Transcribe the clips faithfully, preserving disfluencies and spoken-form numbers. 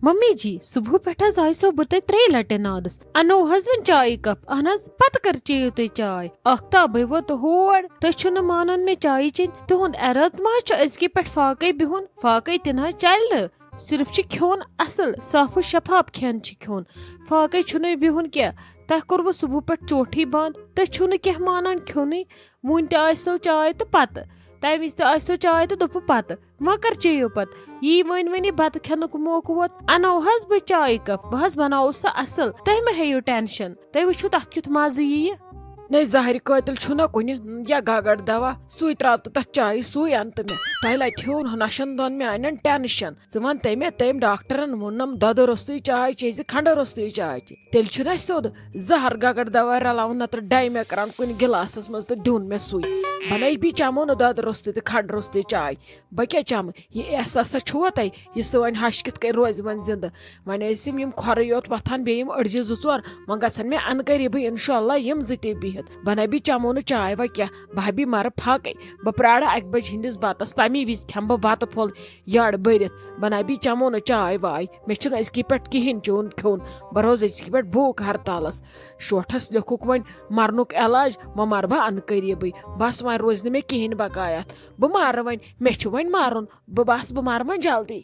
Mummy جی، صبحہٕ پٮ۪ٹھ حظ آیسو بہٕ تۄہہِ ترٛیٚیہِ لٹہِ نادس۔ انو حظ وۄنۍ چایہِ کپ۔ اہن حظ، پتہٕ کر چیٚیِو تُہۍ چاے؟ آختابٕے ووت ہور، تُہۍ چھِو نہٕ مانان مےٚ چایہِ چیٚنۍ۔ تُہُنٛد ارادٕ ما چھُ أزکہِ پٮ۪ٹھ فاقے بِہُن؟ فاقے تہِ نہ حظ چلہِ نہٕ۔ صرف چھُ کھیوٚن اصل، صاف و شفاف کھٮ۪ن چھُ کھیوٚن۔ فاقے چھُنہٕ بِہُن کینٛہہ۔ تۄہہِ کوٚروٕ صبحہٕ پٮ۪ٹھ چوٹھٕے بنٛد؟ تُہۍ چھِو نہٕ کینٛہہ مانان کھیوٚنٕے۔ وُنہِ تہِ آسہِ سو چاے تہٕ پتہٕ، تمہِ وِزِ تہِ آسہِ سو چاے تہٕ دوٚپُو پتہٕ۔ وۄنۍ کر چیٚیِو پتہٕ؟ یی وۄنۍ وۄنۍ یہِ بتہٕ کھٮ۪نُک موقعہٕ ووت۔ انو حظ بہٕ چایہِ کپ، بہٕ حظ بناوو سۄ اصل، تُہۍ مہ ہیٚیِو ٹینشن، تُہۍ وٕچھِو تتھ کیُتھ مزٕ یِیہِ۔ نے زہرِ قٲتِل چھُنہ کُنہِ، یا گگر دوا، سُے تراو تہٕ تتھ چایہِ، سُے ان تہٕ مےٚ۔ تۄہہِ لٹہِ ہیوٚو نشن دۄن میانٮ۪ن ٹینشن۔ ژٕ ون تٔمۍ، تٔمۍ ڈاکٹرن ووٚننم دۄدٕ روٚستُے چاے چیٚزِ، کھنڈٕ روٚستُے چاے چے۔ تیٚلہِ چھُنہ سیوٚد زہر گگر دوا رلاوُن، نتہٕ ڈایمہ کران کُنہِ گلاسس منٛز تہٕ دیُن مےٚ سُے۔ بنٲے بی چمو نہٕ دۄدٕ روٚستُے تہٕ کھنڈٕ روٚستُے چاے۔ بہٕ کیٛاہ چمہٕ؟ یہِ احساسا چھُوا تۄہہِ؟ یہِ سٲنۍ ہش کِتھ کٔنۍ روزِ وۄنۍ زندٕ؟ وۄنۍ ٲسۍ یِم، یِم کھۄرٕے یوت وۄتھان، بیٚیہِ یِم أڈجہِ زٕ ژور۔ وۄنۍ گژھن مےٚ انہٕ قریبٕے انشاءاللہ یِم زٕ تہِ بِہِتھ۔ بہٕ نہ بی چمو نہٕ چاے، وۄنۍ کیٛاہ؟ بہٕ ہا بی مرٕ فاقے۔ بہٕ پرارٕ اکہِ بجہِ ہٕنٛدِس بتس، تمی وِزِ کھٮ۪مہٕ بہٕ بتہٕ پھوٚل یڑ بٔرِتھ۔ بہٕ نہ بی چمو نہٕ چاے واے۔ مےٚ چھُنہٕ أزکی پٮ۪ٹھ کِہینۍ چیوٚن کھیوٚن۔ بہٕ روزٕ أزکی پٮ۪ٹھ بھوک ہرتالس۔ شوٹھس لیوٚکھُکھ وۄنۍ مرنُک علاج، وۄنۍ مرٕ بہٕ انہٕ قریبٕے۔ بس وۄنۍ روزِ نہٕ مےٚ کِہینۍ بقایات۔ بہٕ مارٕ وۄنۍ، مےٚ چھُ وۄنۍ مارُن، بہٕ بس، بہٕ مارٕ وۄنۍ جلدی۔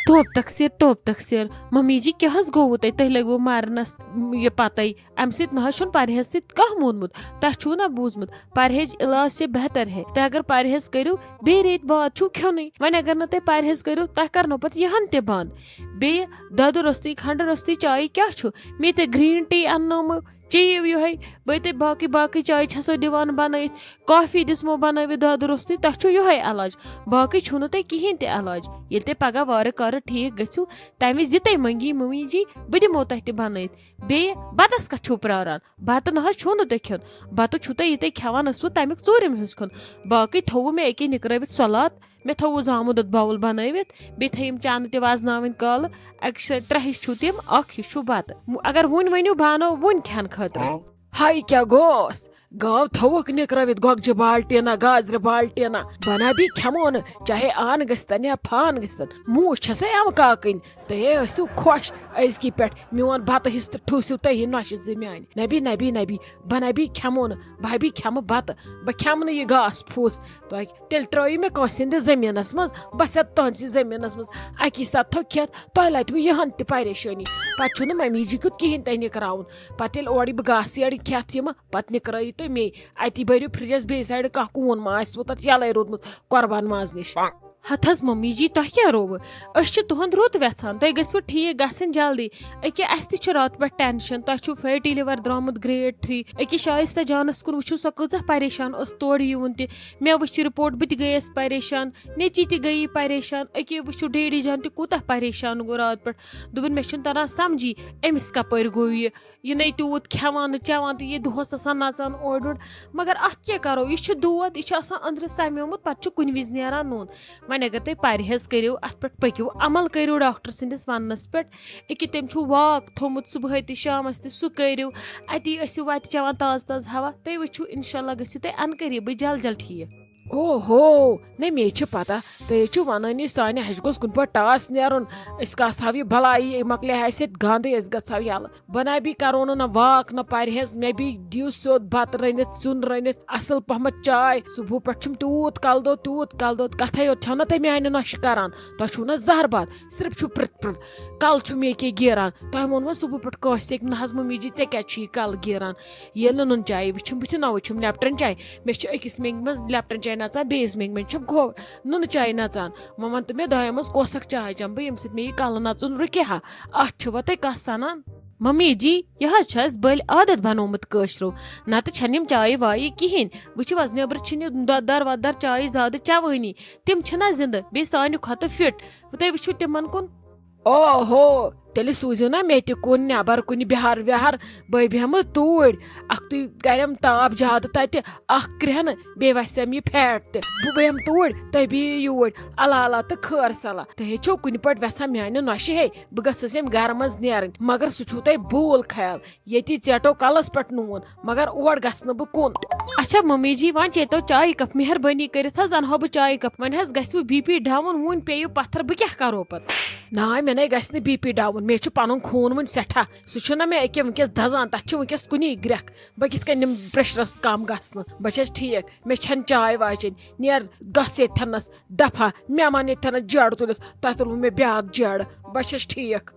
توب تقصیر، توب تقصیر۔ ممی جی، کیٛاہ حظ گوٚوٕ تۄہہِ؟ تُہۍ لٔگوٕ مارنس یہِ پتے؟ امہِ سۭتۍ نہ حظ چھُنہٕ پرہیز سۭتۍ کانٛہہ مونمُت۔ تۄہہِ چھُو نہ بوٗزمُت، پرہیز علاج سے بہتر ہے۔ تُہۍ اگر پرہیز کٔرِو، بیٚیہِ ریٚتۍ بعد چھُو کھیوٚنُے۔ وۄنۍ اگر نہٕ تُہۍ پرہیز کٔرِو، تۄہہِ کرنو پتہٕ یِہن تہِ بنٛد۔ بیٚیہِ دۄدٕ روٚستُے، کھنڈٕ روٚستُے چایہِ کیٛاہ چھُ؟ مےٚ تہِ green tea اننومُت۔ چیٚیِو یِہوٚے، بہٕ تہِ باقٕے باقٕے چایہِ چھَسو دِوان بَنٲیِتھ، کافی دِژمو بَنٲوِتھ دۄدٕ روٚستُے، تۄہہِ چھُو یِہوٚے علاج، باقٕے چھُو نہٕ تۄہہِ کِہیٖنۍ تہِ علاج۔ ییٚلہِ تُہۍ پَگاہ وارٕ کارٕ ٹھیٖک گٔژھِو، تَمہِ وِزِ یہِ تۄہہِ مٔنٛگی مٔمی جی، بہٕ دِمو تۄہہِ تہِ بَنٲیِتھ۔ بیٚیہِ بَتَس کَتھ چھُو پرٛاران؟ بَتہٕ نہ حظ چھُو نہٕ تُہۍ کھیوٚن، بَتہٕ چھُو تُہۍ یہِ تُہۍ کھٮ۪وان ٲسوٕ تَمیُک ژوٗرِم حِصہٕ کھیوٚن، باقٕے تھوٚوُ مےٚ أکیٛاہ نِکرٲوِتھ سۄلات۔ مےٚ تھوٚوُ زامُت دۄد bowl بنٲوِتھ، بیٚیہِ تھٲیِم چانہٕ تہِ وزناوٕنۍ کالہٕ۔ اکہِ شےٚ ترٛےٚ حصہٕ چھُو تِم، اکھ حصہٕ چھُو بتہٕ۔ م-، اگر وُنۍ ؤنِو، بہٕ انو وُنۍ کھٮ۪نہٕ خٲطرٕ۔ ہاے کیٛاہ گوس؟ گاو تھوٚوُکھ نِکرٲوِتھ گۄگجہِ بالٹیٖنہ، گازرِ بالٹیٖنہ۔ بنابی کھٮ۪مو نہٕ، چاہے آن گٔژھتن یا پھان گٔژھتن۔ موٗج چھسے امہٕ کاکٕنۍ۔ تُہے ٲسِو خۄش أزکی پٮ۪ٹھ میون بتہٕ حصہٕ تہٕ ٹھوٗسِو تُہی نۄشہِ زٕ میانہِ۔ نبی، نبی، نبی، بنابی کھٮ۪مو نہٕ، بہابی کھٮ۪مہٕ بتہٕ۔ بہٕ کھٮ۪مہٕ نہٕ یہِ گاسہٕ پھوٚس۔ تۄہہِ تیٚلہِ ترٲیِو مےٚ کٲنٛسہِ ہٕنٛدِس زٔمیٖنَس منٛز، بہٕ ہٮ۪تھ تُہٕنٛدسٕے زٔمیٖنَس منٛز اَکی ساتہٕ تھوٚو کھٮ۪تھ، تۄہہِ لَتِوٕ یِہَن تہِ پریشٲنی۔ پَتہٕ چھُنہٕ مٔمی جی کیُتھ کِہیٖنۍ تۄہہِ نِکراوُن۔ پَتہٕ ییٚلہِ اورٕ یہِ بہٕ گاسہٕ یَڑٕ کھٮ۪تھ یِمہٕ، پَتہٕ نِکرٲیِو تُہۍ مے۔ اَتی بٔرِو فرٛجَس بیٚیہِ سایڈٕ کانٛہہ کوٗن ما آسِوٕ تَتھ یَلَے روٗدمُت قۄربان مازٕ نِش۔ ہَتھ حظ مٔمی جی، تۄہہِ کیٛاہ رووٕ؟ أسۍ چھِ تُہُنٛد رُت وٮ۪ژھان، تُہۍ گٔژھِوٕ ٹھیٖک گژھٕنۍ جلدی۔ أکیٛاہ اَسہِ تہِ چھُ راتہٕ پٮ۪ٹھ ٹٮ۪نشَن، تۄہہِ چھُو فیٹی لِوَر درٛامُت گرٛیڈ تھرٛی۔ أکیٛاہ شایِستہ جانَس کُن وٕچھِو، سۄ کۭژاہ پریشان ٲس تورٕ یِوُن تہِ۔ مےٚ وٕچھ رِپورٹ، بہٕ تہِ گٔیَس پریشان، نیٚچی تہِ گٔیی پریشان۔ أکیٛاہ وٕچھِو ڈیڈی جان تہِ کوٗتاہ پریشان گوٚو راتہٕ پٮ۪ٹھ۔ دوٚپُن، مےٚ چھُنہٕ تَران سَمجھی، أمِس کَپٲرۍ گوٚو یہِ۔ یہِ نے تیوٗت کھٮ۪وان نہٕ چٮ۪وان تہٕ یہِ دۄہَس آسان نَژان اورٕ یورٕ۔ مگر اَتھ کیٛاہ کَرو، یہِ چھُ دود، یہِ چھُ آسان أنٛدرٕ سَمیومُت، پَتہٕ چھُ کُنہِ وِزِ نیران نوٚن۔ وۄنۍ اگر تُہۍ پرہیز کٔرِو، اَتھ پٮ۪ٹھ پٔکِو، عمل کٔرِو ڈاکٹر سٕنٛدِس وَننَس پٮ۪ٹھ۔ أکیٛاہ تٔمۍ چھُ walk تھوٚمُت صُبحٲے تہِ شامَس تہِ، سُہ کٔرِو۔ اَتی ٲسِو وَتہِ چٮ۪وان تازٕ تازٕ ہوا، تُہۍ وٕچھِو اِنشاءاللہ گٔژھِو تُہۍ اَنقریٖبٕے جل جل ٹھیٖک۔ اوہو، نہ مے چھِ پتہ، تُہۍ چھِو ونٲنی سانہِ ہشہِ گوٚژھ کُنہِ پٲٹھۍ ٹاس نیرُن، أسۍ کاسہو یہِ بلاے، یہِ مۄکلے ہا اَسہِ ییٚتہِ گنٛدٕے، أسۍ گژھو یَلہٕ۔ بہٕ نہ بی کرو نہٕ نہ walk نہ پرہیز، مےٚ بی دِیِو سیوٚد بتہٕ رٔنِتھ، سیُن رٔنِتھ، اصل پہمتھ چاے۔ صبحہٕ پٮ۪ٹھ چھُم تیوٗت کلہٕ دود، تیوٗت کلہٕ دود، کتھے یوت چھو نہ تُہۍ میانہِ نۄشہِ کران، تۄہہِ چھُو نہ زہر باد، صرف چھُو پرٛتھ پرٛتھ۔ کلہٕ چھُ مے کیٛاہ گیران؟ تۄہہِ ووٚنوٕ صبحہٕ پٮ۪ٹھ کٲنٛسہِ أکۍ نہ حظ مٔمی جی، ژےٚ کیٛازِ چھُے یہِ کلہٕ گیران؟ ییٚلہِ نہٕ نُن چاے وٕچھُم بٕتھِ، نہ وٕچھُم لیپٹن چاے۔ مےٚ چھِ أکِس مٮ۪نٛگہِ منٛز لیپٹن چاے نژان، بیٚیِس مٮ۪نٛگہِ منٛز چھَم گۄ-، نُنہٕ چاے نژان۔ وۄنۍ وَن تہٕ مےٚ دۄیو منٛز کۄس اکھ چاے چٮ۪مہٕ بہٕ، ییٚمہِ سۭتۍ مےٚ یہِ کلہٕ نژُن رُکہِ ہا؟ اَتھ چھِوا تۄہہِ کانٛہہ سَنان؟ ممی جی، یہِ حظ چھُ اَسہِ بٔلۍ عادت بنومُت کٲشرو، نتہٕ چھَنہٕ یِم چایہِ وایہِ کِہیٖنۍ۔ وٕچھِو حظ، نیٚبرٕ چھِنہٕ یہِ دۄدر وۄدر چایہِ زیادٕ چٮ۪وٲنی، تِم چھِنہ زِندٕ، بیٚیہِ سانہِ کھۄتہٕ fit۔ تُہۍ وٕچھِو تِمن کُن۔ اوہو، تیٚلہِ سوٗزِو نا مےٚ تہِ کُن نٮ۪بر کُنہِ بِہار وِہار، بہٕ بیٚہمہٕ توٗرۍ۔ اکھتُے کرٮ۪م تاپھ زیادٕ تتہِ، اکھ کرٛٮ۪ہنہٕ، بیٚیہِ وسٮ۪م یہِ fat تہِ۔ بہٕ بیٚہمہٕ توٗرۍ، تُہۍ بِہِو یوٗرۍ۔ اللہ اللہ تہٕ خٲر صلاح۔ تُہۍ ہے چھِو کُنہِ پٲٹھۍ وٮ۪ژھان میانہِ نۄشہِ ہے، بہٕ گٔژھٕس ییٚمہِ گرٕ منٛز نیرٕنۍ، مگر سُہ چھُو تۄہہِ بوٗل خیال۔ ییٚتی ژیٹو کلس پٮ۪ٹھ نوٗن، مگر اور گژھٕ نہٕ بہٕ کُن۔ اچھا ممی جی، وۄنۍ چیتو چایہِ کپ، مہربٲنی کٔرِتھ حظ انہو بہٕ چایہِ کپ۔ وۄنۍ حظ گژھِوٕ بی پی ڈاوُن، وُنۍ پیٚیِو پتھر، بہٕ کیٛاہ کرو پتہٕ؟ نا، مےٚ نے گژھِ نہٕ بی پی ڈاوُن، مےٚ چھُ پنُن خوٗن وُنہِ سٮ۪ٹھاہ، سُہ چھُنہ مےٚ أکیاہ وٕنکیٚس دزان، تتھ چھُ وٕنکیٚس کُنی گرٛٮ۪کھ، بہٕ کِتھ کٔنۍ نِمہٕ پریشرس کم گژھنہٕ؟ بہٕ چھس ٹھیٖک، مےٚ چھنہٕ چاے واچِنۍ، نیر، گژھ ییٚتھٮ۪نس دفعہ، مےٚ ون ییٚتھٮ۪نس جیڑٕ تُلِتھ، تۄہہِ تُلوٕ مےٚ بیٛاکھ جیڑٕ، بہٕ چھس ٹھیٖک۔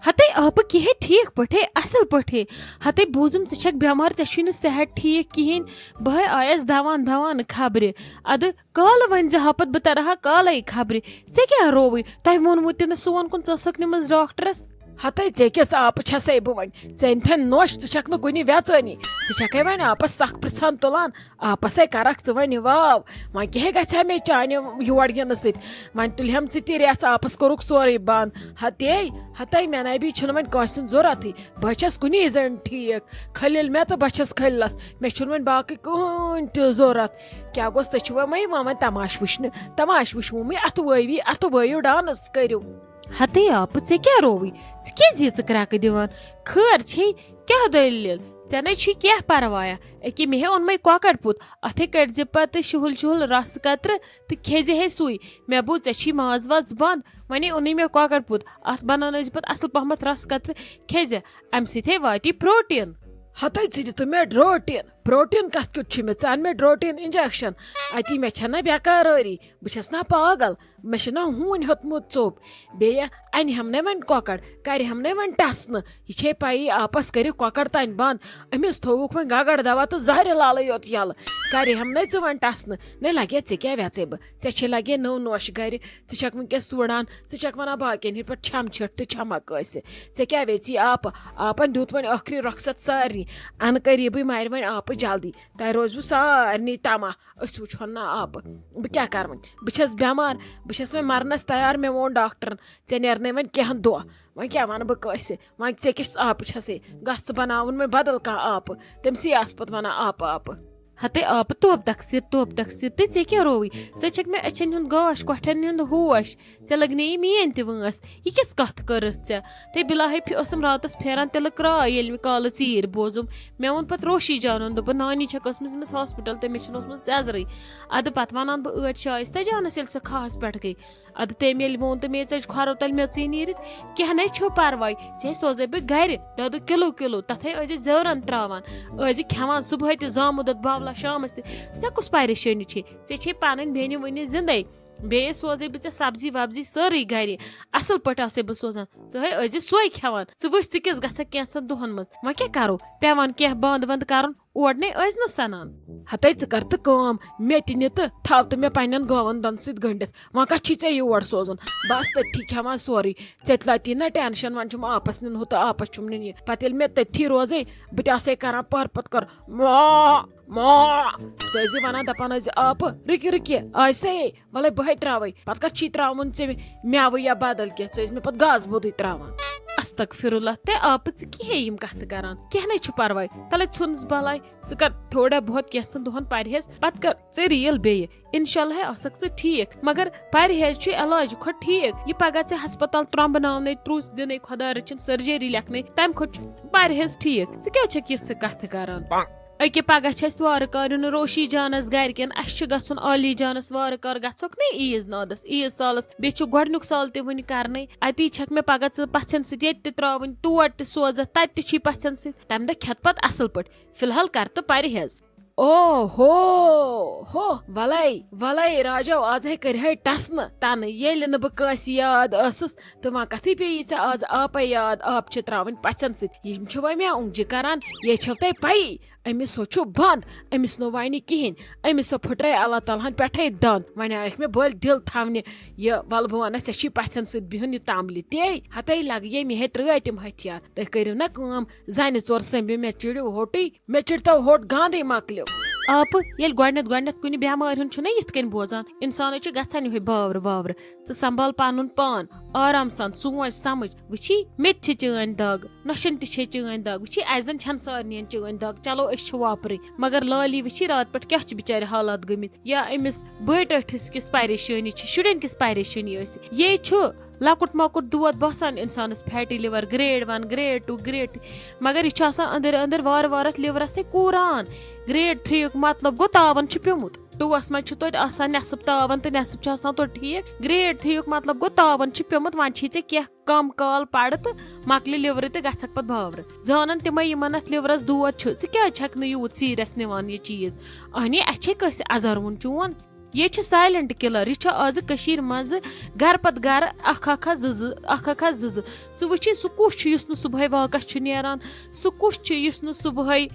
ہتے آپہٕ کِہے ٹھیٖک پٲٹھے، اصل پٲٹھے۔ ہتے بوٗزُم ژٕ چھکھ بٮ۪مار، ژےٚ چھُے نہٕ صحت ٹھیٖک کِہیٖنۍ۔ بہٕ ہے آیس دوان دوان خبرِ۔ ادٕ کالہٕ ؤنۍ زِ ہاپت، بہٕ ترٕ ہا کالے خبرِ۔ ژےٚ کیٛاہ رووُے؟ تۄہہِ ووٚنوُ تہِ نہٕ سون کُن ژٕ ٲسکھ نِمٕژ ڈاکٹرس؟ ہتے ژےٚ کِس آپہٕ چھسے بہٕ وۄنۍ؟ ژےٚ أنۍ تھن نوش، ژٕ چھکھ نہٕ کُنہِ وٮ۪ژٲنی۔ ژٕ چھکھے وۄنۍ آپس سخ پرژھان تُلان۔ آپسے کرکھ ژٕ وۄنۍ واو۔ وۄنۍ کیٛاہ گژھِ ہا مےٚ چانہِ یور یِنہٕ سۭتۍ؟ وۄنۍ تُلہم ژٕ تہِ ریژھ آپس، کوٚرُکھ سورُے بند۔ ہتے، ہتے مےٚ نبی چھُنہٕ وۄنۍ کٲنٛسہِ ہُنٛد ضروٗرتھٕے۔ بہٕ چھَس کُنی زٔنۍ ٹھیٖک۔ خلیل مےٚ تہٕ بہٕ چھَس خلیلس۔ مےٚ چھُنہٕ وۄنۍ باقٕے کٕہٕنۍ تہِ ضروٗرت۔ کیٛاہ گوٚژھ؟ تُہۍ چھِو وۄنۍ یِوان وۄنۍ تماشہٕ وٕچھنہِ؟ تماشہٕ وٕچھوُمٕے، اَتھٕ وٲیوی، اَتھٕ وٲیِو، ڈانس کٔرِو۔ ہتے آپہٕ، ژےٚ کیٛاہ رووُے؟ ژٕ کیٛازِ ییٖژٕ کرٛٮ۪کہٕ دِوان؟ خٲر چھے؟ کیٛاہ دٔلیٖل؟ ژےٚ نے چھُے کیٛاہ پروایا؟ أکہِ مےٚ ہے اوٚن مَے کۄکر پوٗت، اَتھے کٔڑۍ زِ پتہٕ شُہُل شُہُل رس قطرٕ تہٕ کھیٚزِ ہے سُے۔ مےٚ بوٗز ژےٚ چھُے ماز واز بنٛد، وۄنۍ اوٚنُے مےٚ کۄکر پوٗت، اَتھ بناونٲوۍ زِ پتہٕ اصل پہمتھ رس قطرٕ کھیٚزِ، امہِ سۭتۍ ہے واتی پروٹین۔ ہتے ژٕ دِ تہٕ مےٚ ڈروٹین۔ پروٹین کتھ کیُتھ چھُ مےٚ؟ ژٕ اَن مےٚ ڈروٹین انجیکشن۔ اتی مےٚ چھَنہ بیقرٲری، بہٕ چھَس نا پاگل، مےٚ چھُنہ ہوٗنۍ ہیوٚتمُت ژوٚپ۔ بیٚیہِ انہِ ہم نے وۄنۍ کۄکر، کرِ ہم نے وۄنۍ ٹس نہٕ۔ یہِ چھے پَیی آپس کٔرِکھ کۄکر تانۍ بنٛد۔ أمِس تھووُکھ وۄنۍ گگر دوا تہٕ زہرِ لالٕے یوت یَلہٕ۔ کرِ ہم نے ژٕ وۄنۍ ٹس نہٕ۔ نے لگے ژےٚ کیٛاہ وٮ۪ژے بہٕ؟ ژےٚ چھے لگے نٔو نوش گرِ۔ ژٕ چھکھ وٕنکیٚس سُہ وٕڑان، ژٕ چھکھ ونان باقین ہٕنٛدۍ پٲٹھۍ چھم چھٹھ تہٕ چھمکھ ٲسہِ۔ ژےٚ کیٛاہ ویژی آپہٕ؟ آپن دیُت وۄنۍ ٲخری رۄخصت سارنٕے۔ ان قریبٕے مرِ وۄنۍ آپہٕ جلدی۔ تۄہہِ روزوٕ سارنٕے تما، أسۍ وٕچھہون نہٕ آپہٕ۔ بہٕ کیٛاہ کرٕ وۄنۍ؟ بہٕ چھس بٮ۪مار، بہٕ چھس وۄنۍ مرنس تیار۔ مےٚ ووٚن ڈاکٹرن، ژےٚ نیرنَے وۄنۍ کینٛہہ دۄہ۔ وۄنۍ کیٛاہ ونہٕ بہٕ کٲنٛسہِ؟ وۄنۍ ژےٚ کِژھ آپہٕ چھسے؟ گژھ ژٕ بناوُن وۄنۍ بدل کانٛہہ آپہٕ، تٔمسٕے آسہٕ پتہٕ ونان آپہٕ آپہٕ۔ ہتے آپہٕ، توب تقصیر، توب تقصیر، تہٕ ژےٚ کیٛاہ رووُے؟ ژےٚ چھکھ مےٚ أچھن ہُنٛد گاش، کۄٹھٮ۪ن ہُنٛد ہوش۔ ژےٚ لگنے یہِ میٲنۍ تہِ وٲنٛس۔ یہِ کِژھ کتھ کٔرٕتھ ژےٚ؟ تہٕ بِلاہے پھِ-، ٲسٕم راتس پھیران تِلہٕ کرٛاے، ییٚلہِ مےٚ کالہٕ ژیٖرۍ بوٗزُم۔ مےٚ ووٚن پتہٕ روشی جانن، دوٚپُن، نانی چھکھ ٲسمٕژ أمِس ہاسپٹل، تٔمِس چھُنہٕ اوسمُت سیزرٕے۔ ادٕ پتہٕ ونان بہٕ ٲدۍ شایستہ جانس، ییٚلہِ سۄ کھاہس پٮ۪ٹھ گٔے۔ ادٕ تٔمۍ ییٚلہِ ووٚن تہٕ مے ژٔج کھۄرو تلہِ میٚژٕے نیٖرِتھ۔ کینٛہہ نے چھُ پرواے، ژےٚ سوزے بہٕ گرِ، دۄدُک کِلوٗ کِلوٗ، تتھے ٲسۍ زِ زیورن تراوان، ٲسۍ زِ کھٮ۪وان صبحٲے تہِ زامُت دۄد، بولا شامس تہِ۔ ژےٚ کُس پریشٲنی چھے؟ ژےٚ چھے پنٕنۍ بیٚنہِ وُنہِ زندے۔ بیٚیہِ سوزے بہٕ ژےٚ سبزی وبزی سٲرٕے گرِ، اصل پٲٹھۍ آسے بہٕ سوزان۔ ژٕ ہے ٲسۍ زِ سۄے کھٮ۪وان۔ ژٕ وٕچھ، ژٕ کِژھ گژھکھ کینٛژھن دۄہن منٛز۔ وۄنۍ کیٛاہ کرو؟ پٮ۪وان کینٛہہ بند وند کرُن۔ اور نے ٲسۍ نہٕ سنان۔ ہتے ژٕ کر تہٕ کٲم، مےٚ تہِ نہِ تہٕ تھاو تہٕ مےٚ پننٮ۪ن گٲون دۄن سۭتۍ گٔنڈِتھ۔ وۄنۍ کتھ چھُے ژےٚ یور سوزُن؟ بس تٔتھی کھٮ۪وان سورُے۔ ژےٚ تہِ لتی نہ ٹینشن، وۄنۍ چھُم آپس نیُن ہُہ تہٕ آپس چھُم نیُن یہِ۔ پتہٕ ییٚلہِ مےٚ تٔتھی روزے، بہٕ تہِ آسے کران پہر پتہٕ کر، ما، ما۔ ژٕ ٲسۍ زِ ونان دپان ٲسۍ زِ، آپہٕ، رُکہِ، رُکہِ، آسے۔ وَلَے بہٕ ہے ترٛاوَے۔ پَتہٕ کَتھ چھی ترٛاوُن ژےٚ مےٚ مٮ۪وٕ یا بدل کینٛہہ؟ ژٕ ٲسۍ مےٚ پَتہٕ گاسہٕ بوٚدُے ترٛاوان۔ استغفر اللہ، تے آپہٕ ژٕ کِہے یِم کَتھٕ کَران؟ کینٛہہ نَے چھُ پَرواے۔ تَلَے ژھُنُس بَلاے۔ ژٕ کَر تھوڑا بہت کینٛژھن دۄہَن پَرہیز، پَتہٕ کَر ژٕ ریٖل بیٚیہِ۔ اِنشاء اللہ ہے آسَکھ ژٕ ٹھیٖک۔ مگر پَرہیز چھُ علاج کھۄتہٕ ٹھیٖک۔ یہِ پَگاہ ژےٚ ہسپتال ترٛامبہٕ ناونَے، ترٛوٗس دِنَے، خۄدا رٔچھِنۍ سٔرجٔری لیکھنَے، تَمہِ کھۄتہٕ چھُ پَرہیز ٹھیٖک۔ ژٕ کیٛازِ چھَکھ یِژھٕ کَتھٕ کَران؟ أکہِ پگاہ چھِ اَسہِ وارٕ کارٕ یُن روشی جانس گرِکٮ۪ن، اَسہِ چھُ گژھُن عالی جانس وارٕ کارٕ، گژھکھ نے عیٖز نادس، عیٖز سالس، بیٚیہِ چھُ گۄڈنیُک سال تہِ وُنہِ کرنٕے۔ اَتی چھکھ مےٚ پگاہ ژٕ پژھٮ۪ن سۭتۍ ییٚتہِ تہِ ترٛاوٕنۍ، تور تہِ سوزتھ، تتہِ تہِ چھُے پژھٮ۪ن سۭتۍ۔ تمہِ دۄہ کھٮ۪تھ پتہٕ اصل پٲٹھۍ، فی الحال کر تہٕ پرہیز۔ او ہو ہو، ولے ولے راجو، آز ہے کٔرۍ ہے ٹسنہٕ تنہٕ، ییٚلہِ نہٕ بہٕ کٲنٛسہِ یاد ٲسٕس، تہٕ وۄنۍ کتھٕے پیٚیی ژےٚ آز آپے یاد؟ آپ چھِ ترٛاوٕنۍ پژھٮ۪ن سۭتۍ، یِم چھِ وۄنۍ مےٚ اونٛگجہِ کران، یے چھو تۄہہِ پیی۔ أمِس ہو چھُ بنٛد، أمِس نو وَنہِ کِہیٖنۍ، أمِس ہو پھٕٹرٲے اللہ تعالیٰ ہن پٮ۪ٹھَے دَنٛد۔ وۄنۍ آیَکھ مےٚ بٔلۍ دِل تھاونہِ، یہِ وَلہٕ بہٕ وَنَس، ژےٚ چھی پَژھٮ۪ن سۭتۍ بِہُن یہِ تَملہِ۔ تے ہَتَے لَگہٕ ییٚمہِ ہے ترٛٲے تِم ہتھیار۔ تُہۍ کٔرِو نا کٲم، زَنہِ ژور سٔمبِو، مےٚ چِڑِو ہوٹٕے، مےٚ چِڑتو ہوٹ گانٛدٕے مۄکلیو۔ آپہٕ، ییٚلہِ گۄڈٕنٮ۪تھ گۄڈٕنٮ۪تھ کُنہِ بٮ۪مارِ ہُنٛد چھُنہ یِتھ کٔنۍ بوزان، اِنسانَس چھُ گژھان یِہوٚے باورٕ واورٕ۔ ژٕ سنبھال پنُن پان، آرام سان سونچ سمجھ۔ وٕچھی، مےٚ تہِ چھِ چٲنۍ دگ، نۄشن تہِ چھے چٲنۍ دگ۔ وٕچھی، اَسہِ زن چھَنہٕ سارنِین چٲنۍ دگ۔ چلو، أسۍ چھِ وۄپرٕے۔ مگر لالی وٕچھی، راتہٕ پٮ۪ٹھ کیٛاہ چھِ بِچارِ حالات گٔمٕتۍ۔ یا أمِس بٔٹۍ ٹٲٹھِس کِژھ پریشٲنی چھِ، شُرٮ۪ن کِژھ پریشٲنی ٲسہِ۔ یے چھُ لۄکُٹ مۄکُٹ دود باسان اِنسانس، فیٹی لِور، گرٛیڈ ون، گرٛیڈ ٹوٗ، گرٛیڈ تھرٛی۔ مگر یہِ چھُ آسان أنٛدٕرۍ أنٛدٕرۍ وارٕ وارٕ اَتھ لِورس سۭتۍ کوٗران۔ گرٛیڈ تھرٛی یُک مطلب گوٚو، تاون چھُ پیوٚمُت۔ ٹوٗوَس منٛز چھُ توتہِ آسان نٮ۪صٕف تاوَن تہٕ نٮ۪صٕف چھُ آسان توتہِ ٹھیٖک۔ گرٛیڈ تھیٖیُک مطلب گوٚو تاوَن چھُ پیوٚمُت، وۄنۍ چھی ژےٚ کینٛہہ کم کال پَرٕ تہٕ مۄکلہِ لِورٕ تہٕ گژھکھ پَتہٕ بھاورٕ۔ زانَن تِمَے یِمَن اَتھ لِورَس دود چھُ، ژٕ کیٛازِ چھَکھ نہٕ یوٗت سیٖریَس نِوان یہِ چیٖز؟ اہنی، اَسہِ چھے کٲنٛسہِ اَزَروُن چون؟ یہِ چھُ silent killer۔ یہِ چھُ آزٕ کٔشیٖرِ منٛزٕ گَرٕ پَتہٕ گَرٕ اَکھ اَکھ ہا زٕ زٕ، اَکھ اَکھ ہا زٕ زٕ۔ ژٕ وٕچھی، سُہ کُس چھُ یُس نہٕ صُبحٲے walk-َس چھُ نیران؟ سُہ کُس چھُ یُس نہٕ صُبحٲے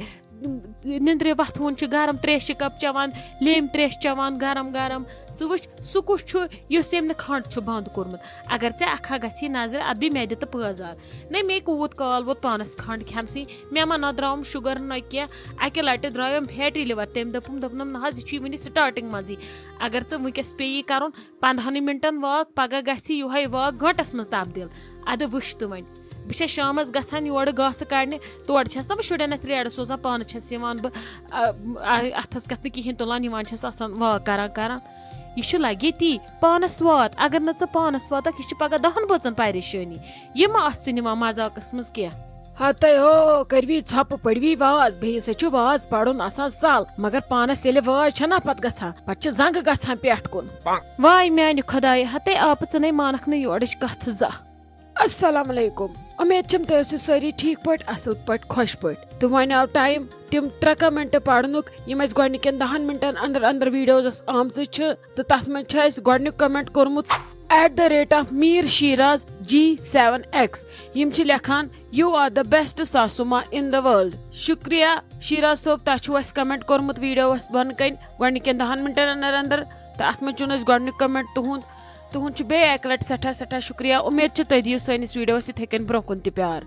نِندرِ وۄتھوُن چھُ، گرم تریشہِ کپ چٮ۪وان، لیٚمبۍ تریش چٮ۪وان گرم گرم۔ ژٕ وٕچھ، سُہ کُس چھُ یُس ییٚمۍ نہٕ کھنٛڈ چھُ بنٛد کوٚرمُت؟ اگر ژےٚ اکھ ہا گژھی نظرِ، ادٕ بیٚیہِ مےٚ دِ تہٕ پٲزار۔ نہ، مے کوٗت کال ووت پانس کھنٛڈ کھٮ۪نسٕے؟ مےٚ ما نہ درٛاوُم sugar نہ کینٛہہ، اکہِ لٹہِ درٛایوم fatty liver، تٔمۍ دوٚپُم، دوٚپنم، نہ حظ، یہِ چھُے وُنہِ starting منٛزٕے۔ اگر ژٕ وٕنکیٚس پیٚیی کرُن پندہنٕے منٹن walk، پگاہ گژھی یِہوٚے walk گٲنٹس منٛز تبدیل۔ ادٕ وٕچھ تہٕ وۄنۍ۔ بہٕ چھَس شامَس گژھان یورٕ گاسہٕ کَڑنہِ، تورٕ چھَس نہ بہٕ شُرٮ۪ن اَتھِ ریڈٕ سوزان، پانہٕ چھَس یِوان بہٕ، آ، آ، اَتھَس کَتھ نہٕ کِہیٖنۍ تُلان، یِوان چھَس آسان walk کَران کَران۔ یہِ چھُ لَگہِ تی، پانَس وات، اگر نہٕ ژٕ پانَس واتَکھ، یہِ چھِ پَگاہ دَہَن بٲژَن پریشٲنی۔ یہِ مہ اَتھ ژٕ نِوان مذاقَس منٛز کینٛہہ۔ ہتے ہو، کٔرۍوی ژھۄپہٕ، پٔرۍوی واز، بیٚیہِ سا چھُ واز پَرُن آسان سَل، مگر پانَس ییٚلہِ واز چھَنا پَتہٕ گژھان، پَتہٕ چھِ زنٛگہٕ گژھان پٮ۪ٹھ کُن۔ واے میٛانہِ خۄدایہِ، ہتے آپہٕ ژٕنے مانَکھ نہٕ یورٕچ کَتھ زانٛہہ۔ السلام علیکم، امید چھم تُہۍ ٲسِو سٲری ٹھیٖک پٲٹھۍ، اصل پٲٹھۍ، خۄش پٲٹھۍ۔ تہٕ وۄنۍ آو ٹایم تِم ترٛےٚ comment پرنُک، یِم اَسہِ گۄڈٕنِکٮ۪ن دَہَن منٹن اندر اندر videos آمژٕ چھِ۔ تہٕ تتھ منٛز چھُ اَسہِ گۄڈٕنیُک comment کوٚرمُت at the rate of Mir Shiraz G seven X۔ یِم چھِ لیکھان، "You are the best ساسوما in the world۔" شُکریہ شیراز صٲب، تۄہہِ چھُو اَسہِ comment کوٚرمُت videoس بۄنہٕ کنہِ گۄڈٕنِکٮ۪ن دَہَن منٹن اندر اندر، تہٕ اتھ منٛز چھُنہٕ اَسہِ گۄڈٕنیُک comment تُہُنٛد۔ تُہُنٛد چھُ بیٚیہِ اَکہِ لَٹہِ سٮ۪ٹھاہ سٮ۪ٹھاہ شُکریہ۔ اُمید چھِ تُہۍ دِیِو سٲنِس videoس یِتھَے کٔنۍ برٛونٛہہ کُن تہِ پیار۔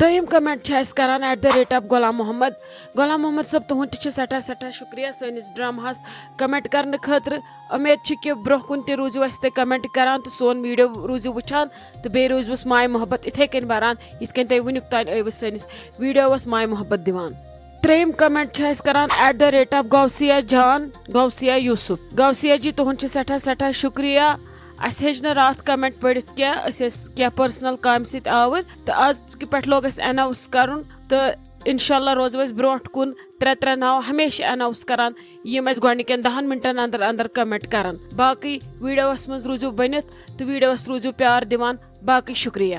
دوٚیِم comment چھِ اَسہِ کَران at the rate of Ghulam Mohammad. Ghulam Mohammad صٲب، تُہُنٛد تہِ چھُ سٮ۪ٹھاہ سٮ۪ٹھاہ شُکریہ سٲنِس ڈرٛامہَس comment کَرنہٕ خٲطرٕ۔ اُمید چھِ کہِ برٛونٛہہ کُن تہِ روٗزِو اَسہِ تُہۍ comment کَران تہٕ سون video روٗزِو وٕچھان تہٕ بیٚیہِ روٗزِوُس ماے محبت یِتھَے کٔنۍ بَران، یِتھ کٔنۍ تۄہہِ وٕنیُک تام ٲیوٕ سٲنِس videoس ماے محبت دِوان۔ ترٛیٚیِم comment چھِ اَسہِ کَران at the rate of غوثیہ جان، غوثیہ یوسف۔ غوثیہ جی، تُہُنٛد چھُ سٮ۪ٹھاہ سٮ۪ٹھاہ شُکریہ۔ اَسہِ ہیٚچھ نہٕ راتھ comment پٔرِتھ کینٛہہ، أسۍ ٲسۍ کینٛہہ personal کامہِ سۭتۍ آوٕرۍ، تہٕ آز کہِ پٮ۪ٹھ لوگ اَسہِ announce کَرُن، تہٕ انشاءاللہ روزو أسۍ برٛونٛٹھ کُن ترٛےٚ ترٛےٚ ناو ہمیشہِ announce کَران، یِم اَسہِ گۄڈٕنِکٮ۪ن دَہَن منٹَن اندر اندر comment کَرَن۔ باقٕے videoس منٛز روٗزِو بٔنِتھ تہٕ videoس روٗزِو پیار دِوان۔ باقٕے شُکریہ۔